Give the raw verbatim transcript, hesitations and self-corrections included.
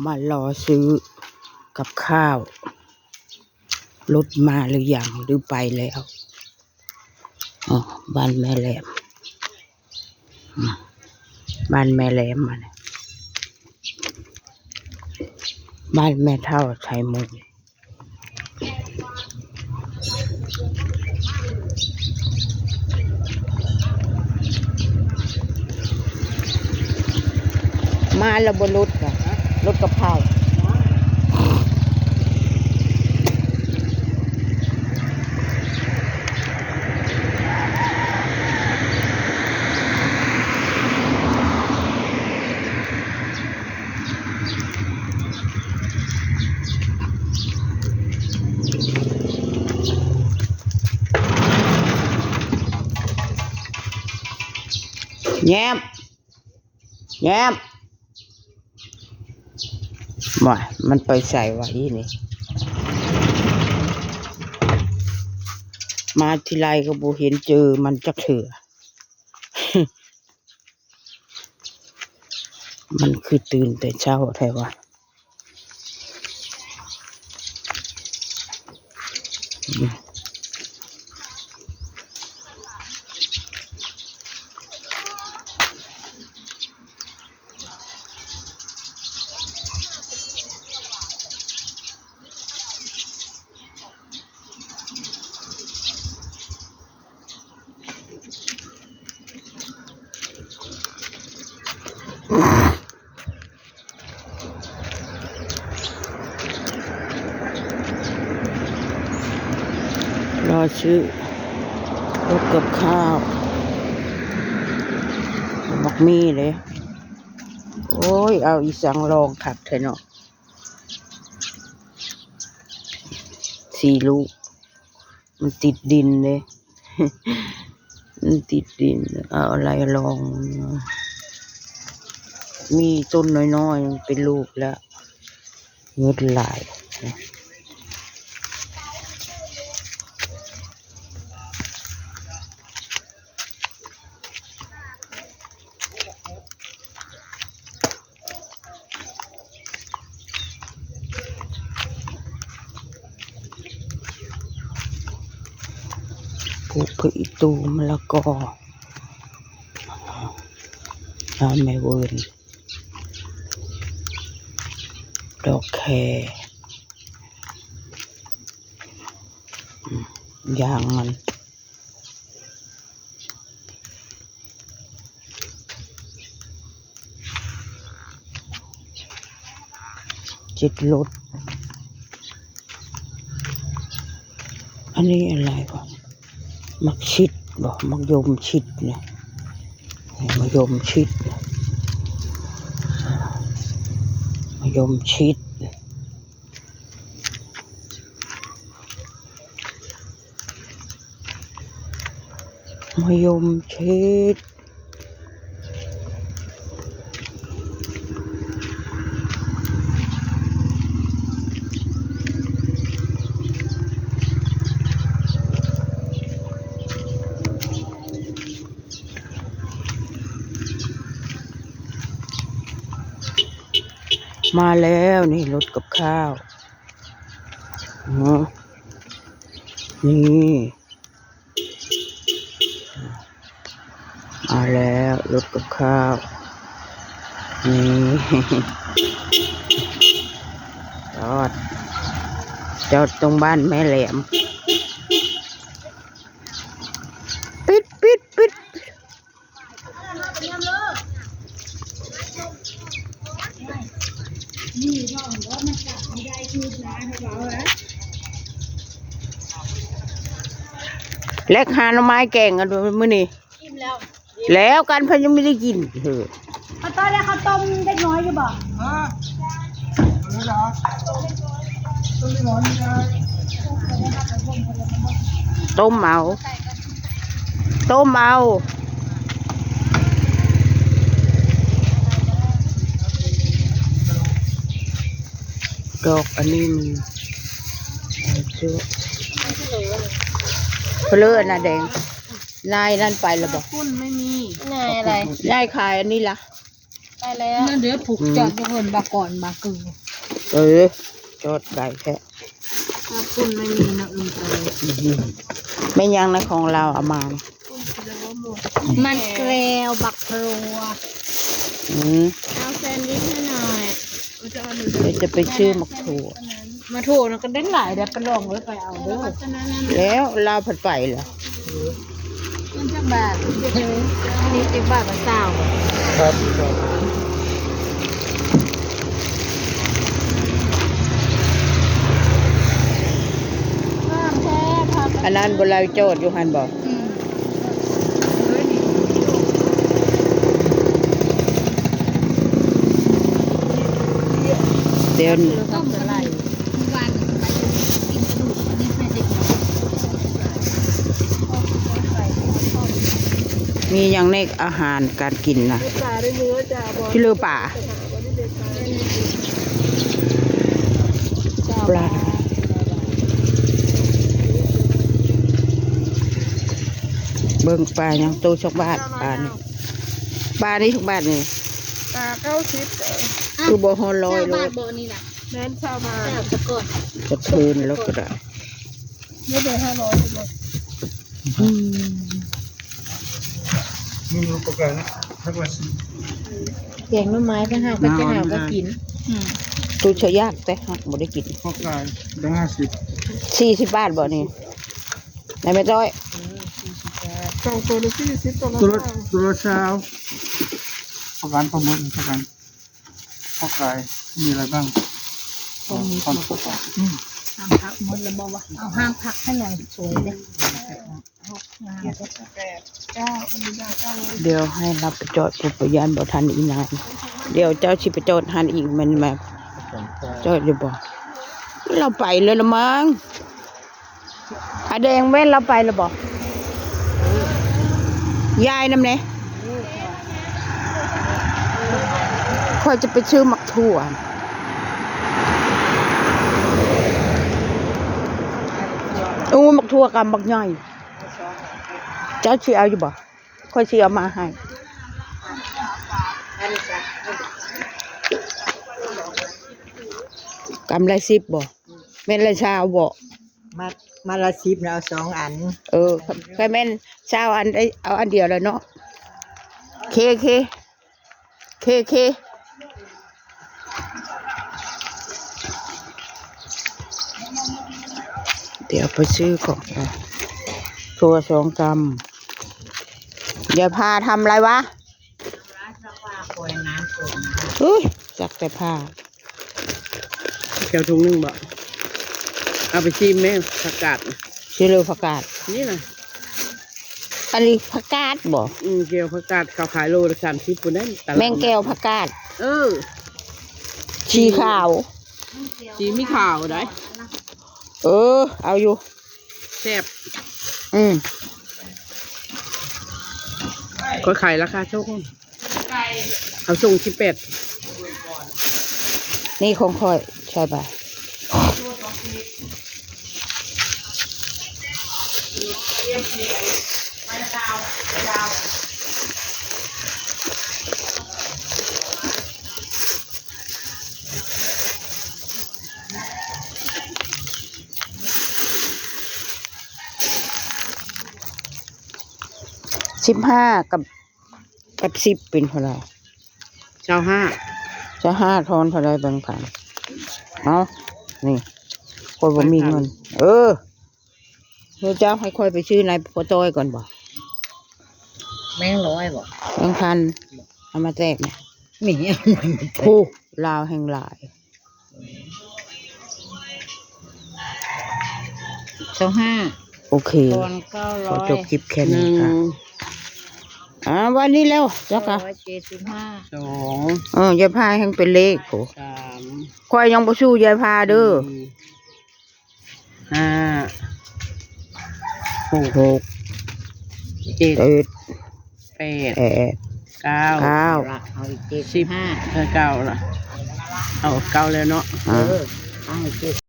มารอซื้อกับข้าว รถมาหรือยัง หรือไปแล้ว อ๋อ บ้านแม่แหลม อืม บ้านแม่แหลมมาเนี่ย บ้านแม่เฒ่าไทยมุง มาแล้วบ่รถน่ะ รถกับข้าว แย้ม แย้ม มา มันไปใส่วะอีนี่ มาทีไรก็บ่เห็นเจอมันจักเทื่อ มันคือตื่นแต่เช้าแท้วะ รอซื้อรถกับข้าว บักมี่เลย โอ้ย เอาอีสังรองคักแท้เนาะ สี่ลูก มันติดดินเลย มันติดดิน เอาอะไรรอง มีต้นน้อยๆ มันเป็นลูกแล้ว เงินหลาย ปลูกผักอีตู มะละกอ น้ำแม่เวิร์น ดอกแค อืม ยางมัน เจ็ดรถ อันนี้อะไรวะ มักชิดบ่ มักยมชิดเนี่ย มะยมชิด มะยมชิด มะยมชิด มาแล้วนี่รถกับข้าว อืม นี่ มาแล้วรถกับข้าว นี่ จอด จอดตรงบ้านแม่แหลม ปิด ปิด ปิด เล็กหาหน่อไม้แกงกันดูมื้อนี้ อิ่มแล้ว แล้วกันเพิ่นยังไม่ได้กิน เออ ข้าวต้มแล้วข้าวต้มเด็กน้อยอยู่บ่ ต้มเอา ต้มเอา ดอกอันนี้มัน เอาเยอะ เพลือนะแดง นายนั่นไปแล้วบ่ คุณไม่มี นายอะไร นายขายอันนี้ละ ไปแล้ว นั่นเดี๋ยวผูกจอดอยู่เพิ่นบาก่อนบากือ เออ จอดได้แท้ ถ้าคุณไม่มีนะ อืม ไปเลย อื้อหือ แม่นยังนะของเราเอามา มันแกวบักพลัว อืม เอาแซนด์วิชให้หน่อย เดี๋ยวจะไปซื้อหมากถั่ว มาโทรนะกันได้หลายเดี๋ยวไปลองเลยไปเอาเด้อ แล้วลาวผัดไปเหรอ มันจักบาท อันนี้จักบาทละซาว ครับ อันนั้นบ่ลาวโจทย์อยู่หั่นบ่ อืม เดี๋ยว ต้มกระดูก วันไปกินกระดูก อันนี้ใครจะกิน มีอย่างในอาหารการกินนะ ปลาด้วยเนื้อจ้ะ บอก พี่เลือป่า ปลา เบิ่งปลายังโตสักบาท ปลานี่ ปลานี่ทุกบาทนี่ ปลาเก้าสิบ คือบ่ฮอดร้อยโล บาทบ่นี่นะ แม่นซาวบาท แซ่บตะก่อน กระเทินแล้วก็ได้ ไม่ได้ห้าร้อยเลย อืม มีอุปกรณ์นะ ทักมาสิ แกงหน่อไม้ไปหาก็จะหาก็กิน อืม ตูเชียวยากแต่หักบ่ได้กิน พวกกายได้ห้าสิบ สี่สิบบาทบ่นี่ ได้ไหมจ้อย สองตัวละสี่สิบ ตัวละ ตัวละ ซาว ตัวละซาว ประกันประเมินประกัน พวกกายมีอะไรบ้าง ต้นนี้ ต้น อืม ห้างผักหมดแล้วบอกว่า เอาห้างผักให้หน่อย สวยเลย เดี๋ยวให้รับไปจอดผู้ประยานบ่ทันอีนาง เดี๋ยวเจ้าสิไปจอดหันอีกแม่นมา จอดอยู่บ่ เราไปเลยละมั้ง อาแดงแว่นเราไปแล้วบ่ ยายนำเน่ ข้อยจะไปซื้อหมากถั่ว อู้ หมากถั่วกำบักใหญ่ เจ้าสิเอาอยู่บ่ ข้อยสิเอามาให้ กำละสิบบ่ แม่นละซาวบ่ มา มาละสิบนะ เอาสองอัน เออ ใครแม่นซาวอันได้ เอาอันเดียวแล้วเนาะ เค เค เค เค เดี๋ยวไปซื้อของก่อน ถั่วสองกำ ยายพาทำอะไรวะ อุ้ย จักแต่ผ้า แก้วถุงหนึ่งบ่ เอาไปชิมแม่ ผักกาด ชิมเลยผักกาด นี่นะ อันนี้ผักกาดบ่ อืม แก้วผักกาด เขาขายโลละสามสิบพุ้นเด้ ตลาด แมงแก้วผักกาด เออ สีขาว สีมีขาวได้ เออ เอาอยู่ แซ่บ อืม ข้อยขายราคาส่ง เอาส่งสิบแปด นี่ของข้อย ใช่ปะ สิบห้ากับ กับสิบเป็นเท่าไหร่ ซาวห้า ซาวห้าทอนเท่าไหร่ แบงค์พัน เอา นี่ ข้อยบ่มีเงิน เออ เดี๋ยวเจ้าให้ข้อยไปซื้อในพ่อจ้อยก่อนบ่ แบงค์ร้อยบ่ แบงค์พัน เอามาแจกนะ นี่ ผู้ลาวแห่งหลาย ซาวห้า โอเค ทอนเก้าร้อย ขอจบคลิปแค่นี้ค่ะ หนึ่ง อ่า วันนี้แล้ว เจ้าค่ะ ร้อยเจ็ดสิบห้า สอง เออ ยายพาแห่งเป็นเลข โห สาม ข้อยยังบ่สู้ยายพาเด้อ สี่ ห้า หก หก เจ็ด เจ็ด แปด แปด เก้า เก้า เอาอีกเจ็ด สิบห้า เออ เก้าละ เอาเก้าแล้วเนาะ อ่า เออ เอาอีกเจ็ด